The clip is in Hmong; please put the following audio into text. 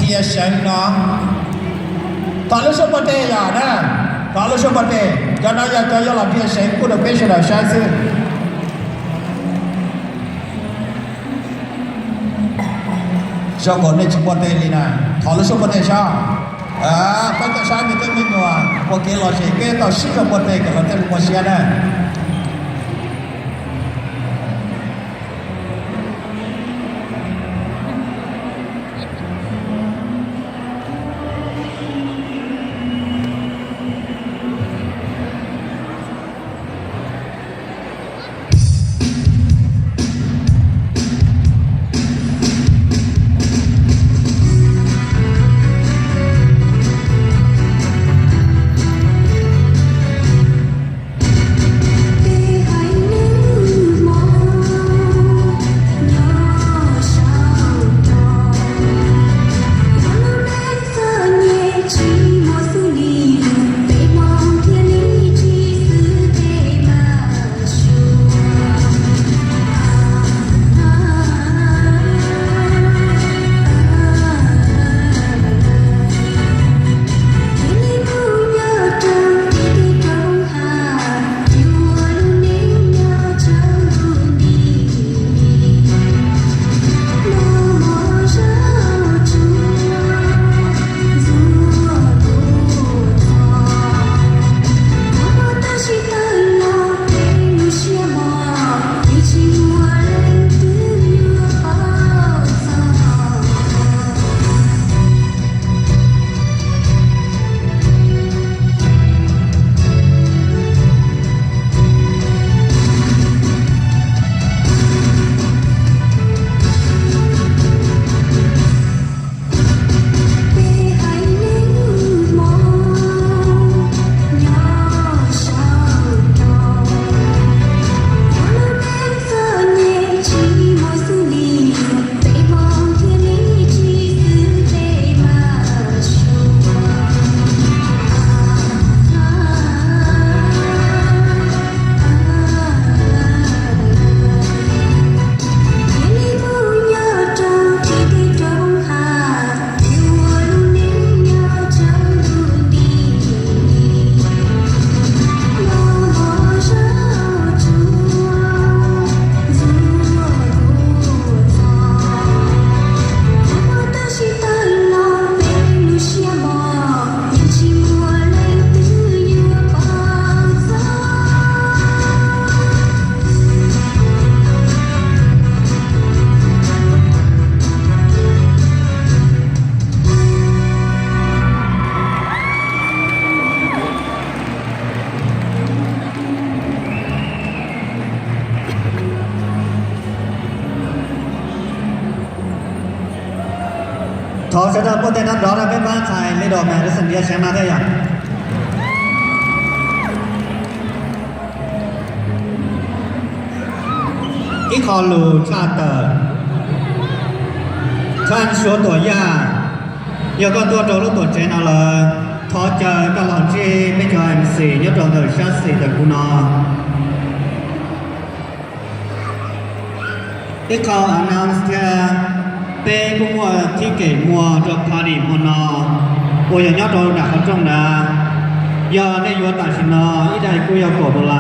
Nrhiav seev no, thov lub suab pov tes yom na, thov lub suab pov tes. Cov no yog cov yuav los nrhiav seev pub rau peb sawv daws saib xwb. Zoo nkaus nej tsis npuaj teg li na, thov lub suab pov tes saib. Peb tau saib me tub me nyuam ua kev lom zem, peb tau sib zog npuaj teg kom lawv thiaj li muaj siab na. Thov sawv daws npuaj teg nrov nrov rau peb pab ntxhais li dos mas lub xeem nrhiav seev no thiab yom. Ib qho lus tshaj tawm, thaj suav tuam yaj, yog koj tuaj rau lub tuam tsev no lawm, thov caw koj los ntsib peb cov M C nyob rau ntawm sab xis ntawm kuv no. Ib qho announce thiab, peb kuj muaj thib kem muag rau party hmo no uas yog nyob rau nram qhov rooj na. Yog nej yuav tam sim no ib daim kuj yog kaum dollar.